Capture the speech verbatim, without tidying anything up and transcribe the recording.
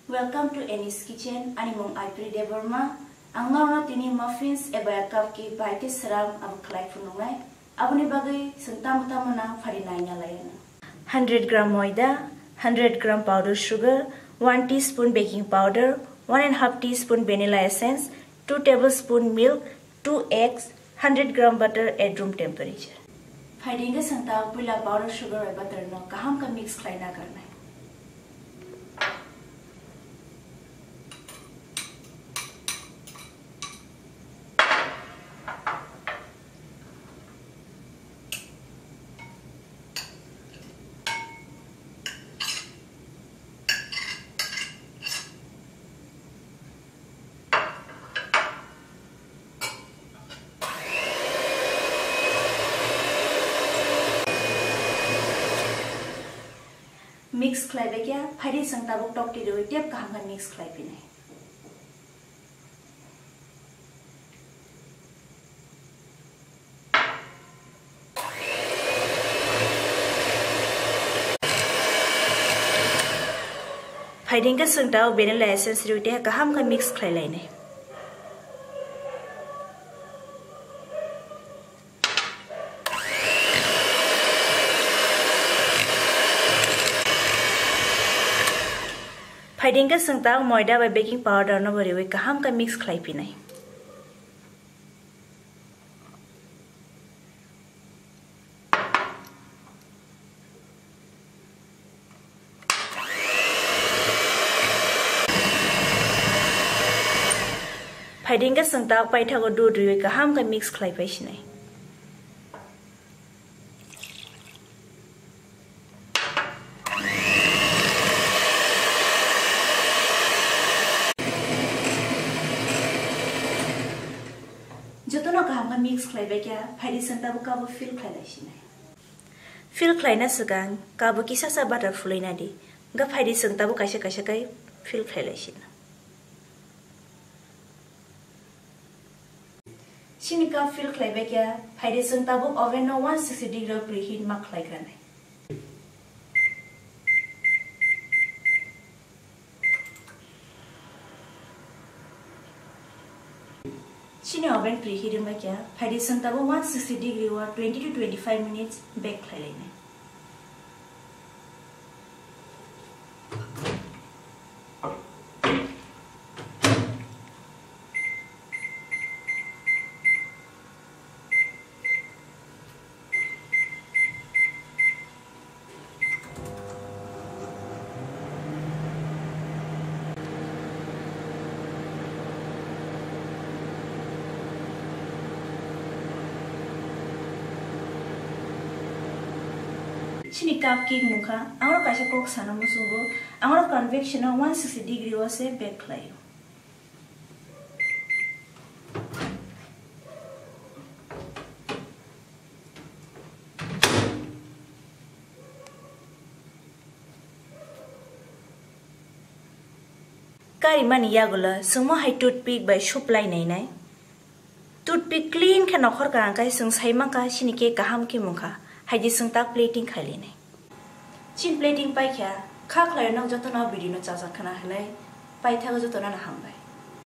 Welcome to Annie's Kitchen, ani mung Aipri Debbarma. Ang norokno tini muffins eba cupcake bai khe sram abo khlai phunuknai. Aboni bagwi chwng tamo tamo nang phari naina lai anw. Hundred gram moida, hundred gram powder sugar, one teaspoon baking powder, one and half teaspoon vanilla essence, two tablespoon milk, two eggs, hundred gram butter at room temperature. Phaidi hwnkhe chwng ta puila powder sugar bai butter no kaham khe mix khlai na karnai. Mix khlai bai khe, phaidi chwng tabuk tokti rwui tep kaham khe mix khlai phinai. Phaidi hwnkhe chwng ta o vanilla essence rwui tei kaham khe mix khlai lainai. Phaidi hwnkhe chwng ta o moida bai baking powder no bo rwui kaham khe mix khlai phinai. Phaidi hwnkhe chwng ta o paithago dudh rwui kaham khe mix khlai phai sinai. Jotono kaham khe mix khlai bai khe, phaidi chwng tabuk cup o fill khlai lai sinai. Fill khlaina swkang cup o kisa sa butter phulwi na di. Hwnkhe phaidi chwng tabuk kaisa kaisa khe fill khlai lai sinai. Chini cup fill khlai bai khe, phaidi chwng tabuk oven no one sixty degree o preheat ma khlai granai. Chini oven preheat wngbai khe, phaidi chwng tabuk one sixty degree o twenty to twenty-five minutes bake khlai lainai. Chini cupcake mungkha, ang oro kaisa kok sana muchungo, ang oro convection o one sixty degree o se bake khlaio. Karimani yagulo chwngmo hai toothpick bai suplai nainai. Toothpick clean khe nokhor kwrang khe chwng sai mankha chini cake kaham khe mungkha. Haidi chwng ta plating khai linai. Chin plating paikha, kha khlai nok jotono video no chajak khna hinwi paithago jotono no hambai.